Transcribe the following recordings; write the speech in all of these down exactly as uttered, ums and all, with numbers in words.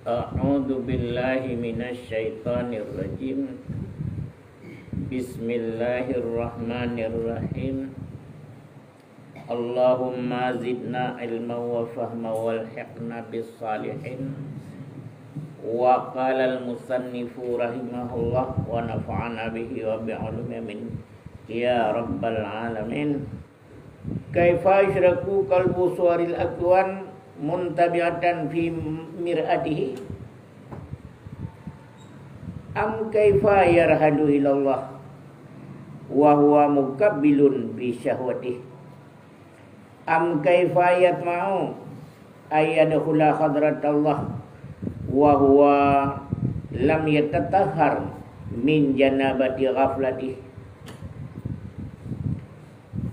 A'udzubillahi minasyaitonirrajim. Bismillahirrahmanirrahim. Allahumma zidna ilman wa fahma walhiqna bis salihin. Wa qalal musannifu rahimahullah wa nafa'ana bihi wa bi ulumihi amin ya rabbal alamin. Kaifa yusyraqu qalbu suwaril akwan muntabi'atan fi mir'atihi? Am kaifa yarhalu ilallah wa huwa mukabbilun bi syahwatih? Am kaifa yatma'u ay yadkhula hadratallah wa huwa lam yatatahhar min janabati ghaflatih?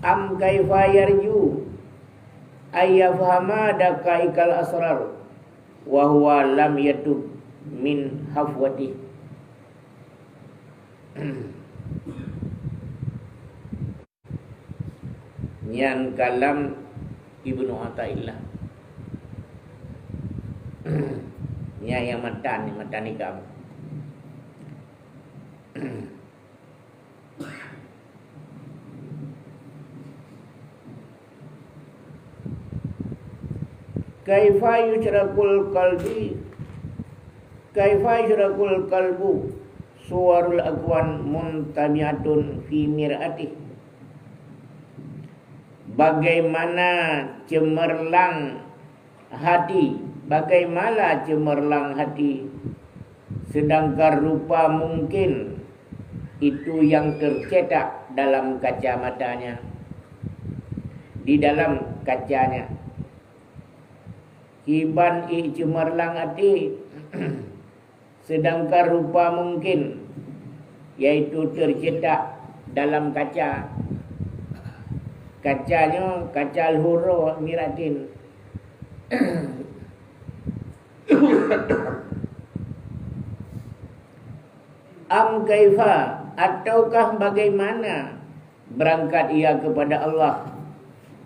Am kaifa yarju ay yafhama daqaiqal asrar wa huwa lam yatub min hafwatih? Nyan kalam Ibnu Athaillah. Nyan nyang matan, matan ikam. Kaifa yusyraqul qalbi, kaifa yusyraqul qalbu suwarul akwan muntabi'atun fi mir'atih? Bagaimana cemerlang hati, bagaimana cemerlang hati, sedangkan rupa mungkin itu yang tercetak dalam kacamatanya, di dalam kacanya. Kiban ék cemerlang até, sedangkan rupa mungkin, yaitu tercetak dalam kaca. Kaca nyoe kaca lhoro miratin. Am kaifa, ataukah bagaimana berangkat ia kepada Allah,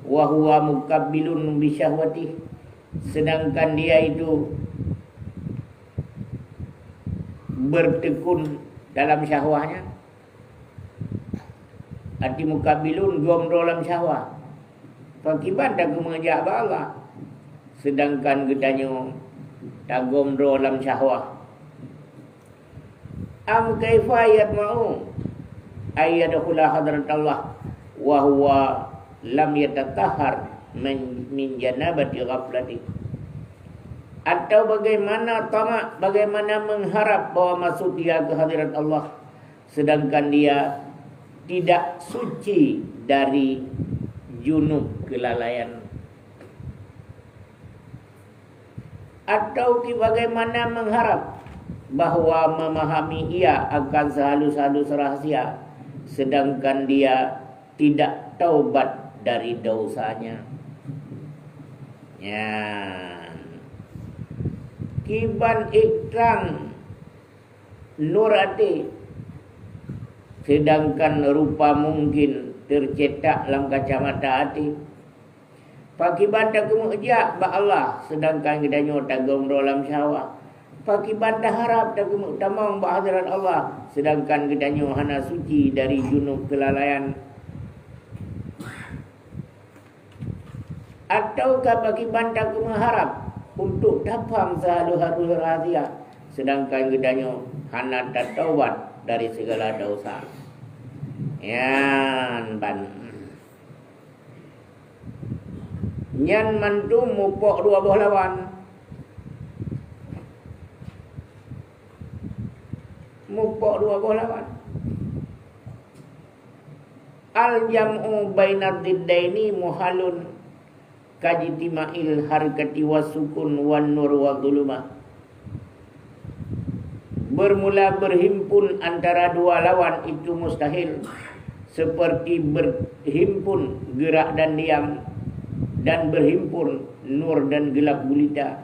wa huwa mukabbilun bi syahwatih, sedangkan dia itu bertekun dalam syahwahnya. Arti mukabbilun, gom droe lam syahwah. Pakiban takeumeujak bak Allah, sedangkan geutanyoe tagom droe lam syahwah. Am kaifa yatma'u ay yadkhula hadratallah wa huwa lam yatatahhar min, min janabati ghaflatih? Atau bagaimana tamak, bagaimana mengharap bahwa masuk dia ke hadirat Allah, sedangkan dia tidak suci dari junub kelalaian? Atau ki bagaimana mengharap bahwa memahami ia akan sehalus-halus rahasia, sedangkan dia tidak taubat dari dosanya? Nyan. Kiban ék trang nur até, sedangkan rupa mungkin tercetak lam kacamata até. Pakiban takeumeujak bak Allah, sedangkan geutanyoe tagom droe lam syahwah? Pakiban taharab takeumeujak tamong bak hadirat Allah, sedangkan geutanyoe hana suci dari junub keulalaian? Ataukah pakiban takeumeujak harab untuk tapham sehalus-halus rahasia, sedangkan geutanyoe hana tataubat dari segala dosa? Nyan ban. Nyan mandum mupok dua boh lawan. Mupok dua boh lawan. Al-jam'u bainad diddaini muhalun, kajtima'il harkati was sukun wan nur wa dhulumah. Bermula berhimpun antara dua lawan itu mustahil, seperti berhimpun gerak dan diam, dan berhimpun nur dan gelap gulita.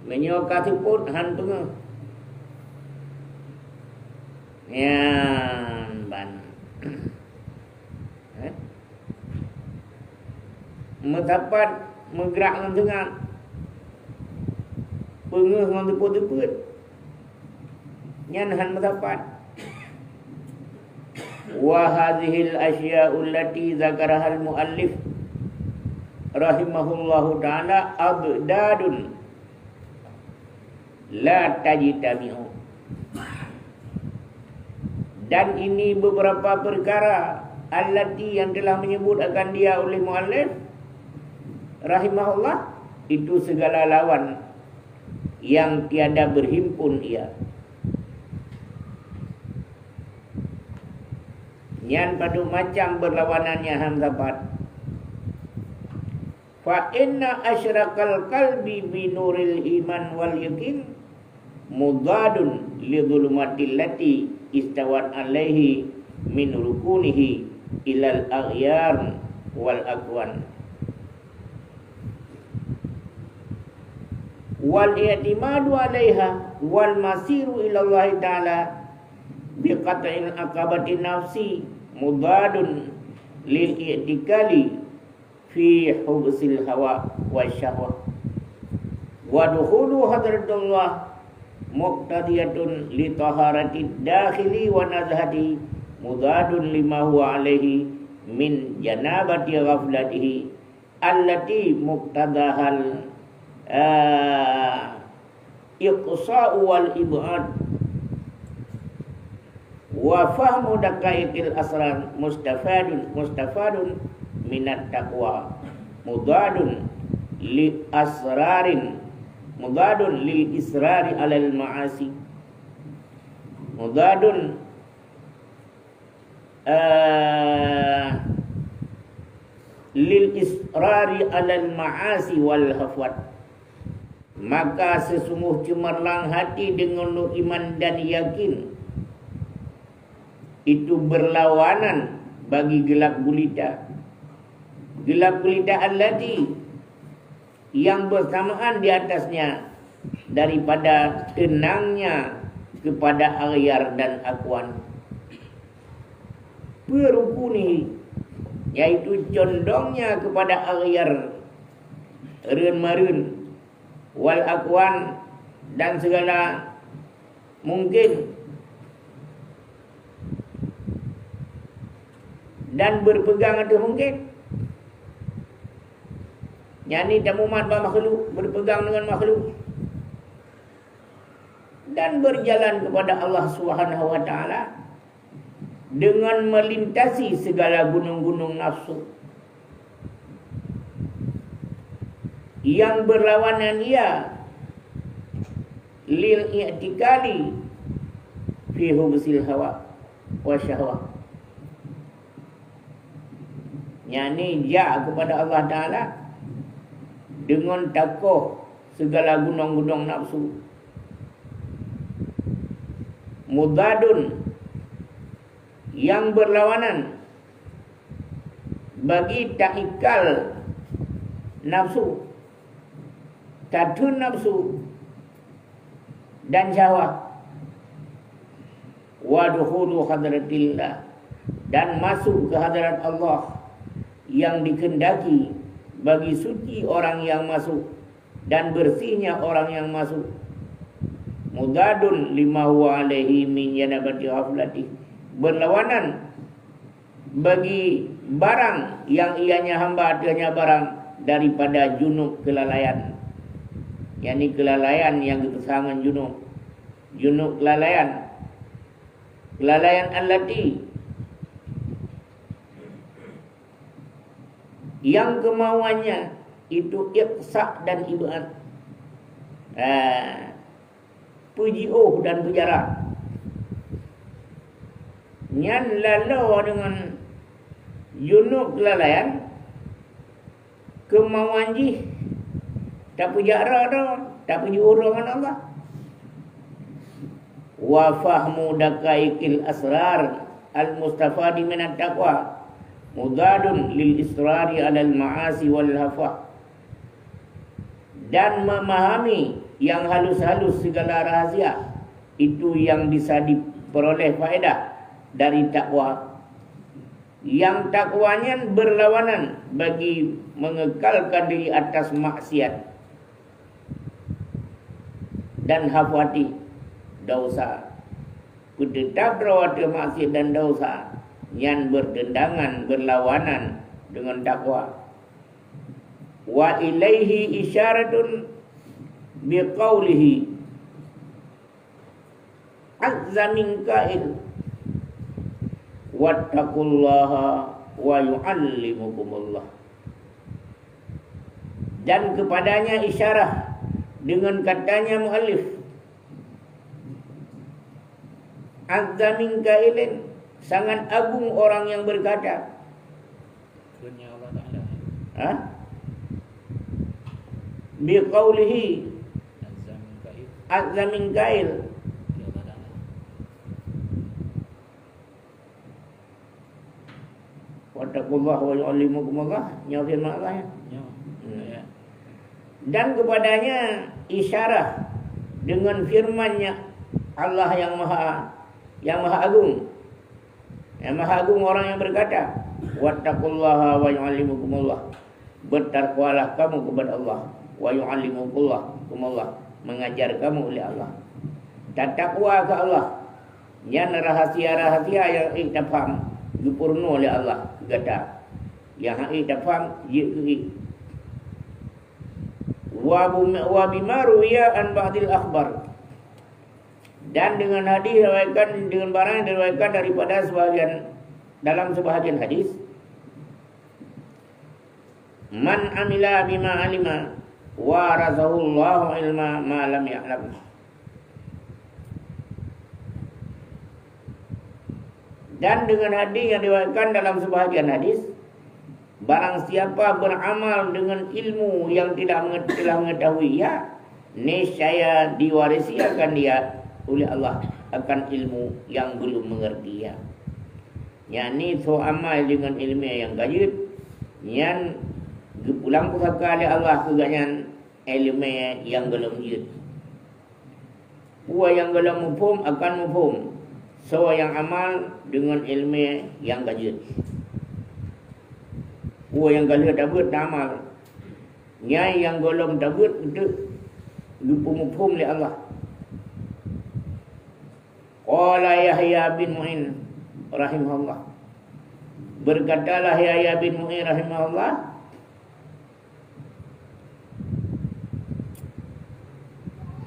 Meunyoe ka seupôt han peungeuh. Nyan ban. Eh? Meusapat meugrak ngon seungab. peungeuh ngon teupeu-teupeu. Nyan hán meusapat. Wa hadzihil asya'u allati dzakarahal muallif rahimahullahu ta'ala adadun la tajtami'u. Dan ini beberapa perkara allati yang telah menyebut akan dia oleh muallif rahimahullah, itu segala lawan yang tiada berhimpun ia. Nyan padub macam beurlawanan nyang hán sapat. Fa inna asyraqal qalbi bi nuril iman wal yakin mudadun li dhulumatil lati istawat alaihi min rukunihi ilal aghyar wal akwan. Wal i'timadu alaiha wal masiru ilallahi ta'ala bi qat'il aqabati nafsi mudadun lil i'tikali fi hubsil hawa wa syahwah. Wa dukhulu hadratullah muqtadiyatun li taharatid dakhili wa nazhati mudadun lima huwa alaihi min janabati ghaflatihi allati muqtadahal, ah, iqsa'u wal ib'ad. Wa fahmu daqaiqil asrar mustafadun, mustafadun minat taqwa. Mudadun li asrarin, mudadun lil israri alal ma'asi. Mudadun, eh, lil israri alal ma'asi wal hafwat. Maka sesungguh cemerlang hati deungon iman dan yakin, itu berlawanan bagi gelap gulita. Gelap gulita allati yang bersamaan di atasnya daripada tenangnya kepada aghyar dan akwan. Peurukuni, yaitu condongnya kepada aghyar, reuen-mareuen, wal akwan, dan segala mungkin, dan berpegang ateueh mungkin. Nyan ni tamumat bak makhluk, berpegang dengan makhluk, dan berjalan kepada Allah Subhanahu wa Ta'ala dengan melintasi segala gunung-gunung nafsu yang berlawanan ia lil i'tikali fi hubsil hawa wa syahwah. Nyan ni jak kepada Allah Ta'ala deungon takoh segala gunong-gunong nafsu. Mudadun, yang berlawanan bagi taikal nafsu, tatheun nafsu, dan syahwat. Wa dukhulu hadratillah, dan masuk ke hadarat Allah yang dikehendaki bagi suci orang yang masuk dan bersihnya orang yang masuk. Mudadun lima huwa alaihi min janabati ghaflati, berlawanan bagi barang yang ianya hamba ateueh nyan barang daripada junub kelalaian. Yakni kelalaian yang geupeusaha ngon junub. Junub kelalaian. Kelalaian allati yang kemauannya itu iqsa dan ib'ad. Ah, peujiôh dan peujarak. Nyan laloe deungon junub kelalaian, keumauan jih tapeujak droe, tapeujeuet droe ngon Allah. Wa fahmu daqaiqil asrar al-mustafadi minat taqwa mudadun lil israri alal ma'asi wal hafah. Dan memahami yang halus-halus segala rahasia, itu yang bisa diperoleh faedah dari takwa. Yang takwa nyan berlawanan bagi mengekalkan diri atas maksiat. dan hafati dosa. Peuteutab droe ateueh maksiat dan dosa, nyan bertentangan, berlawanan dengan takwa. Wa ilaihi isyaratun biqaulihi azza min qail, "Wattaqullaha wa yu'allimukumullah." Dan kepadanya isyarah dengan katanya muallif, "Azza min qailin," sangat agung orang yang berkata. Maksudnya Allah Ta'ala. Ha? Biqaulihi. Azza min qail. Azza min qail. Ya Allah Ta'ala. "Wattaqullaha wa yu'allimukumullah." Nyoe firman Allah, ya? Nyoe. Hmm. Ya. Dan kepadanya isyarah dengan firman-Nya Allah yang maha, yang maha agung. Yang maha agung orang yang berkata, "Wattaqullaha wa yu'allimukumullah." Bertakwalah kamu kepada Allah. "Wa yu'allimukumullah, kumullah." Mengajar kamu oleh Allah. Tatakwa ke Allah. Nyan rahasia-rahasia nyang ék tafaham, geupeurunoe lé Allah keu gata. Nyang hana ék tafaham, jeuet keu ék. Wa bima, wa bima ruwiya an ba'dil akhbar. Dan dengan hadis diriwayatkan, dengan barang yang diriwayatkan daripada sebahagian, dalam sebahagian hadis, "Man amila bima alima, warasahullahu ilma ma lam ya'lam." Dan dengan hadis yang diriwayatkan dalam sebahagian hadis, barang siapa beramal dengan ilmu yang tidak menget-, telah mengetahui ia, niscaya diwarisi akan dia oleh Allah akan ilmu yang belum mengerti ia. Yakni soe amal deungon iéleumé nyang ka jeuet, nyan geupulang pusaka lé Allah keu gobnyan iéleumé nyang gohlom jeuet. Peue nyang gohlom muphom akan muphom, soe nyang amal deungon iéleumé nyang ka jeuet. Peue nyang ka lheueh tabeuet taamal, nyan nyang gohlom tabeuet eunteuk geupumuphom lé Allah. Qala Yahya bin Mu'in rahimahullah. Berkatalah Yahya bin Mu'in rahimahullah,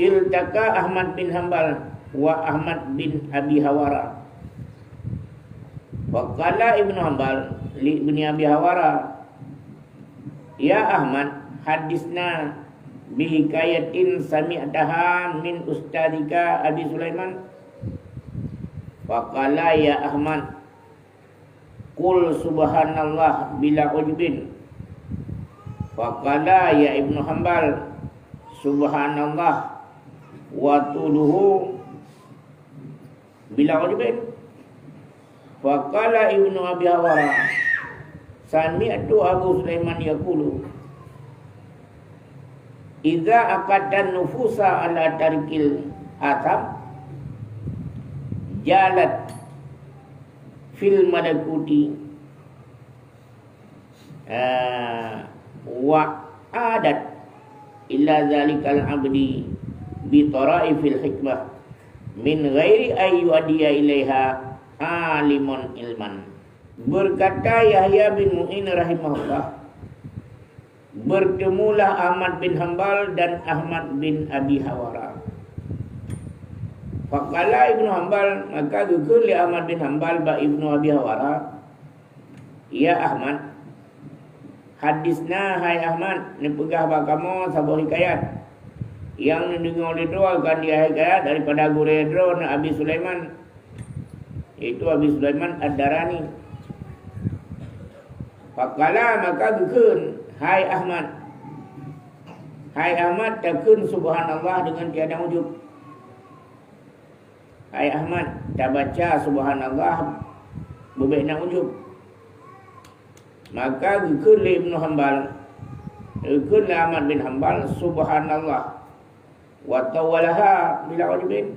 "Iltaqa Ahmad bin Hambal wa Ahmad bin Abi Hawara." Faqala Ibnu Hambal li Ibni Abi Hawara, "Ya Ahmad, hadisna bihikayatin sami'taha min ustadzika Abi Sulaiman." Faqala, "Ya Ahmad, qul subhanallah bila ujbin." Faqala, "Ya Ibnu Hambal, subhanallah wa tuluhu bila ujbin." Faqala Ibnu Abi Hawara, "Sami'tu Abu Sulaiman yaqulu, idza aqadtan nufusa ala tarkil atham, jalat fil malakuti, ah, wa adat ila zalikal abdi bi taraifil hikmah min ghairi ay yu'addiya ilaiha alimun ilman." Berkata Yahya bin Mu'in rahimahullah, "Bertemulah Ahmad bin Hambal dan Ahmad bin Abi Hawara." Faqala Ibnu Hambal, maka geukheun lé Ahmad bin Hambal bak Ibnu Abi Hawara, "Ya Ahmad, hadisna, hai Ahmad, neupeugah bak kamoe saboh hikayat. Nyang neudeungoe lé droe akan dia hikayat daripada gurée droe na Abi Sulaiman, yaitu Abi Sulaiman Ad-Darani." Faqala, maka geukheun, "Hai Ahmad, hai Ahmad, takheun subhanallah deungon tiada ujub." Hai Ahmad, tabaca subhanallah beubek na ujub. Maka geukheun lé Ibnu Hambal, geukheun lé Ahmad bin Hambal, "Subhanallah wa tawwalaha bila ujubin."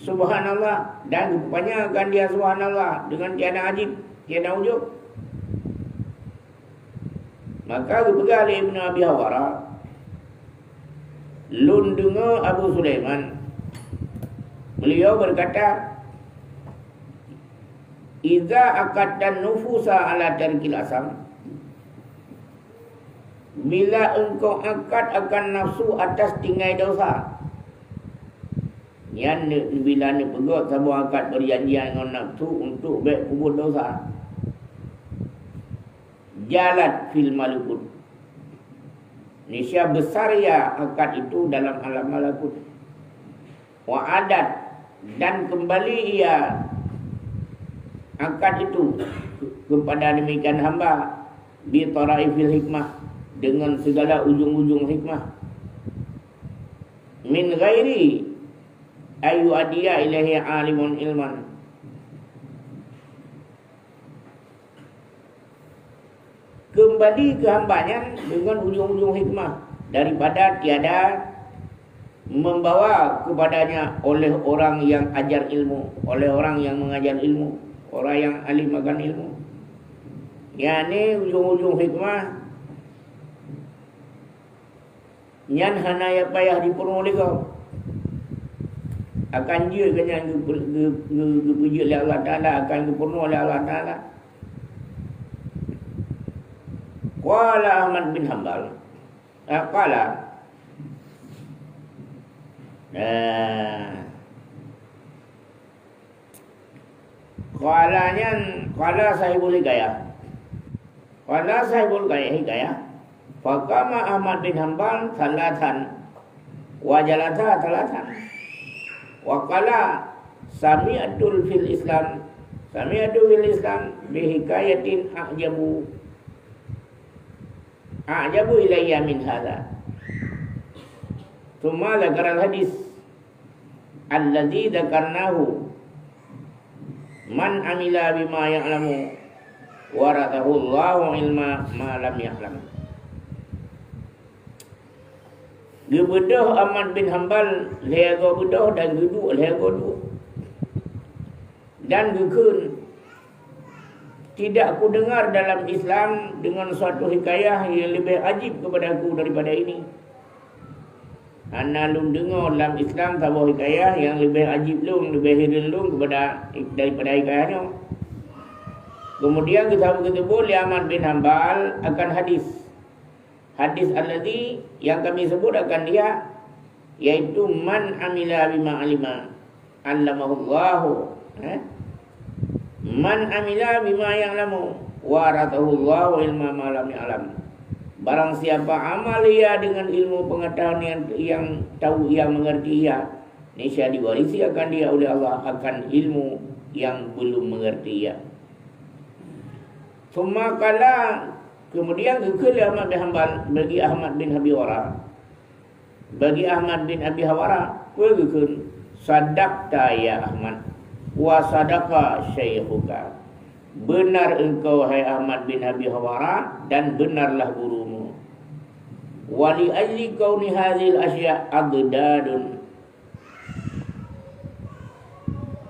Subhanallah, dan geupanyang akan dia subhanallah deungon tiada ajib, tiada ujub. Maka geupeugah lé Ibnu Abi Hawara, Lôn deungoe Abu Sulaiman, beliau berkata, "Idza aqadtan nufusa ala tarkil asam," bila engkau akad akan nafsu atas tinggai dosa, nyan ne-, bila neupeugöt saboh akad perjanjian ngon nafsu untuk bèk peubuet dosa, jalat fil malakut. Niscaya besar ia akad itu dalam alam malakut. Wa adat, dan kembali ia akad itu kepada demikian hamba, bi taraifil hikmah, dengan segala ujung-ujung hikmah. Min ghairi ayu adiya ilaihi alimun ilman. Kembali ke hamba nyan dengan ujung-ujung hikmah, daripada tiada membawa kepadanya oleh orang yang ajar ilmu, oleh orang yang mengajar ilmu, orang yang alim akan ilmu. Yakni ujung-ujung hikmah nyan hana payah jipeurunoe lé gob. Akan jeuet geuh nyan geu-, geu-, geu-, geupeujeuet lé Allah Taala, akan geupeurunoe lé Allah Taala. Qala Ahmad bin Hambal, ah, qala, eh, qala nyan, qala sahibul hikayah. Qala sahibul hikayah, faqama Ahmad bin Hambal thalathan, wa jalasa thalathan, wa qala, "Sami'tu fil Islam, sami'tu fil Islam bi hikayatin a'jabu, a'jabu ilayya min hadza." Tsumma dzakaral hadis alladzi dzakarnahu, "Man amila bima ya'lamu, warathahu Allahu ilma ma lam ya'lam." Geubeudôh Ahmad bin Hambal lhèe goe beudôh dan geuduek lhèe goe duek. Dan geukheun, "Tidak kudengar dalam Islam dengan suatu hikayah yang lebih ajib kepada aku daripada ini." Hana lôn deungoe lam Islam saboh hikayah nyang leubeh ajib lôn, leubeh hireuen lôn keupada, daripada hikayah nyoe. Keumudian geusaboh geuteupeu lé Ahmad bin Hambal akan hadis. Hadis alladzi nyang kami seubut akan dia, yaitu, "Man amila bima alima, allamahullahu," eh? "Man amila bima ya'lamu, warathahullahu ilma ma lam ya'lam." Barang siapa amal ia dengan ilmu pengetahuan yang, yang tahu ia, mengerti ia, niscaya diwarisi akan dia oleh Allah akan ilmu yang belum mengerti ia. Tsumma qala, kemudian geukheun lé Ahmad bin Hambal bagi Ahmad bin Abi Wara. Bagi Ahmad bin Abi Hawara, peue geukheun, "Sadaqta ya Ahmad, wa sadaqa syaikhuka." Beunar engkau, hai Ahmad bin Abi Hawara, dan beunarlah gurumu. "Wa li ajli kauni hadzihil asya' adadun."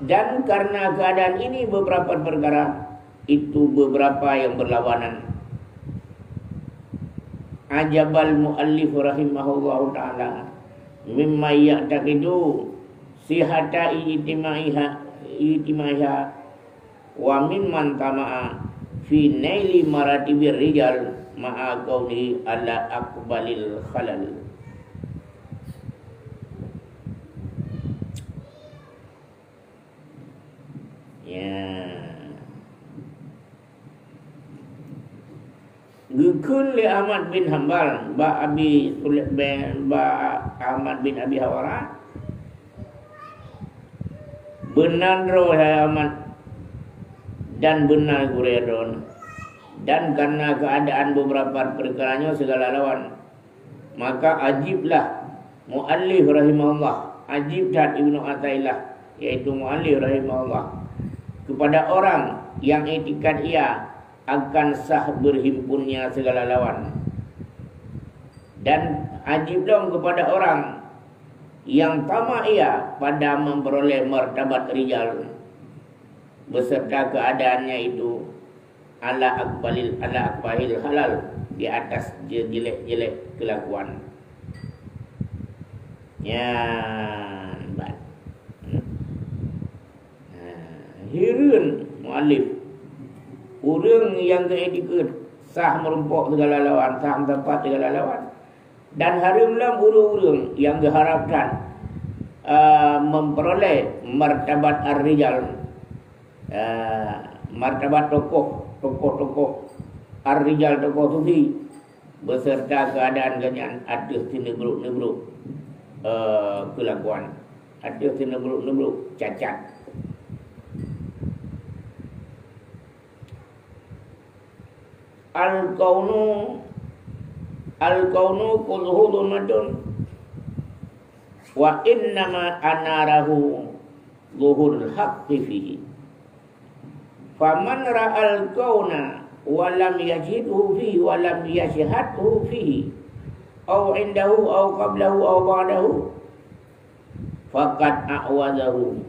Dan karena keadaan ini beberapa perkara, itu beberapa yang berlawanan. Ajabal muallif rahimahullahu ta'ala mimma ya'taqidu sihata ijtimaiha, ijtimaiha, wa mimman tama'a fi naili maratibir rijal ma'a kaunihi ala aqbalil khalal. Ya. Geukheun lé Ahmad bin Hambal bak Abi Sule-, be-, bak Ahmad bin Abi Hawara, "Beuna droe hai Ahmad, dan beuna gurée droeneuh. Dan karena keadaan beberapa perkara nyoe sigala lawan, maka ajiblah muallif rahimahullah, ajib that Ibnu Athaillah, yaitu muallif rahimahullah, kepada orang yang iktikad ia akan sah berhimpunnya segala lawan. Dan ajib lom kepada orang yang tamak ia pada memperoleh martabat rijal beserta keadaannya itu ala akbalil, ala akbahil halal, di atas jelek-jelek kelakuan." Ya, ban. Nah, hireuen mualif, ureuëng nyang geuiktikeuet sah meurumpok sigala lawan, sah meusapat sigala lawan, dan hareuem lom ureuëng-ureuëng nyang geuharapkan, eh, memperoleh martabat ar-rijal, eh, martabat tokoh, tokoh-tokoh ar-rijal, tokoh sufi, beserta keadaan geuhnyan ateueh sineubruek-neubruek, eh, keulakuan, ateueh sineubruek-neubruek cacat. Al-kaunu, al-kaunu kulluhu zulmatun, wa innama anarahu zuhurul haqqi fihi. Faman ra'al kauna wa lam yajidhu fihi wa lam yashhadhu fihi, au indahu, au qablahu, au ba'dahu, faqad a'wazahu,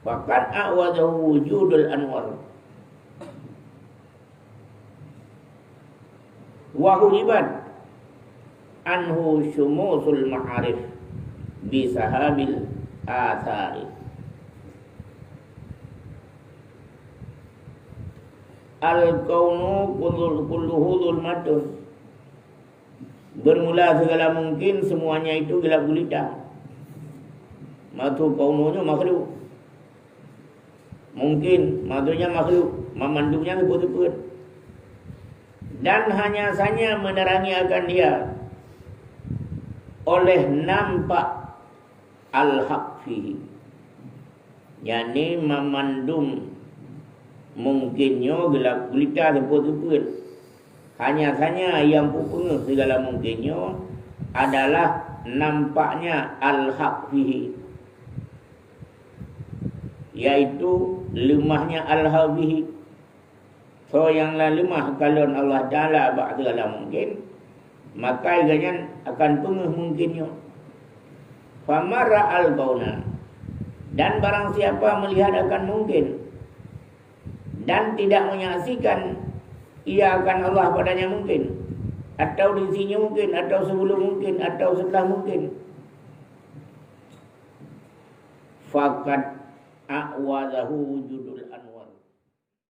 faqad a'wazahu wujudul anwar, wa hujibat anhu syumusul ma'arif bi sahabil athari. Al-kaunu kullu-, kulluhu zulmatun. Bermula segala mungkin, semuanya itu gelap gulita. Maksud kaunu nyoe makhluk. Mungkin, maksudnya makhluk, mamandum nyan seupôt-seupôt. Dan hanya saja menerangi akan dia oleh nampak al-haq fihi. Yani mamandum mungkin nyoe gelap gulita seupôt-seupôt. Hanya saja nyang peupeungeuh segala mungkin nyoe adalah nampaknya al-haq fihi, yaitu leumahnya al-haq fihi. Soe nyang na leumah kalon Allah Taala bak segala mungkin, maka gobnyan akan peungeuh mungkin nyoe. Faman ra'al kauna, dan barang siapa melihat akan mungkin dan tidak menyaksikan ia akan Allah padanya mungkin, atau di sini mungkin, atau sebelum mungkin, atau setelah mungkin, faqad a'wazahu wujudul